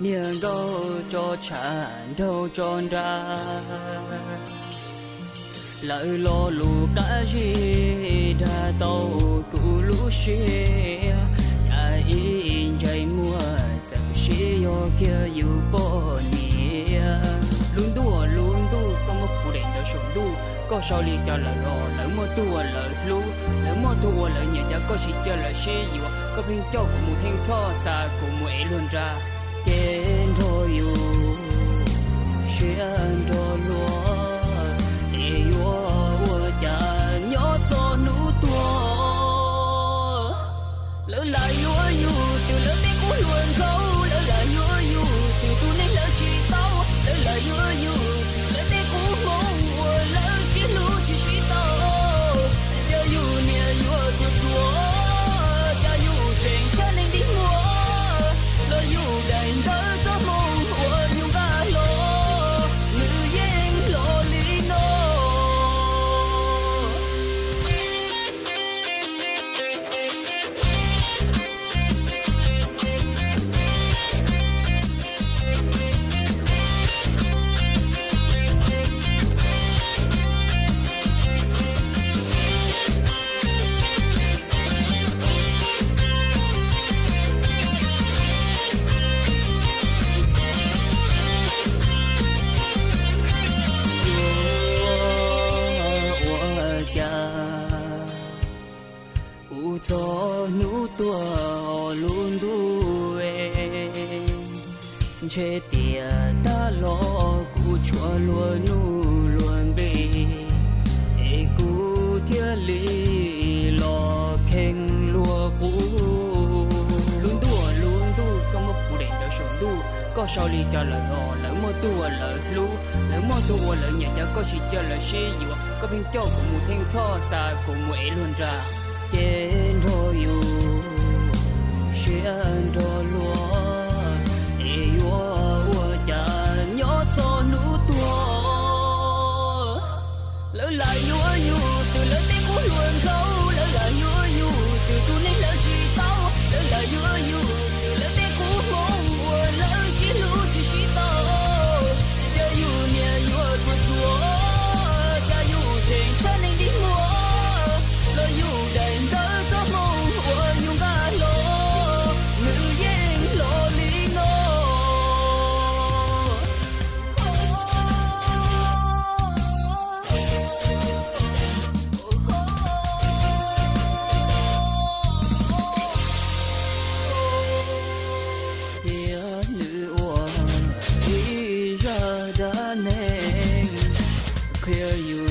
Niag nkauj tso tshav nraug tso nra, lawv lo lus qab zib dag tau kuv lub siab. Cas ib ntsais muag txawm siv yog kiag yus poj niam. Lub ntuj lub ntuj, koj muab kuv daim ntawv saum ntuj, koj sau li cas lawm os? Lawv muaj tug uas lawv hlub, lawv muaj tug uas lawv nyiam, cas koj tsis cia lawv sib yuav? Koj pheej coj kuv mus theej txhoj, xa kuv mus ev luag nra. Ces nrog yus siab nrog luag, es yuav ua cas nyob txog hnub tuag? Lawv lam yuav yus twb lawv tej qub hluas nraug, lawv lam yuav yus twb tus neeg lawv tsis tau, lawv lam yuav yus twb lawv tej qub hmoov uas lawv sib hlub tsis sib tau. Cas yus niam yuav tuag tuag, cas yus tseem tshaj neeg dig muag, los yus daim ntawv txoj hmoo uas yus nqa hlo, nws yeej hlo li no. Ua cas kuv txog hnub tuag lub ntuj, ntshe tias tag los kuv tshuav luag nub luag npe, es kuv thiaj li los kheej luag qub. Lub ntuj, lub ntuj, koj muab kuv daim ntawv saum ntuj, koj sau li cas lawm os? Lawv muaj tug uas lawv hlub, lawv muaj tug uas lawv nyiam, cas koj tsis cia lawv sib yuav? Koj pheej coj kuv mus theej txhoj, xa kuv mus ev luag nra. Ces nrog yus siab nrog luag, es yuav ua cas nyob txog hnub tuag? Lawv lam yuav yus twb lawv tej qub hluas nraug, lawv lam yuav yus twb tus neeg lawv tsis tau, lawv lam yuav yus twb lawv tej qub hmoov uas lawv sib hlub tsis sib tau. Cas yus niam yuav tuag tuag, cas yus tseem tshaj neeg dig muag, los yus daim ntawv txoj hmoo uas yus nqa hlo, nws yeej hlo li no. Cia nws ua ib zaj dab neeg qhia yus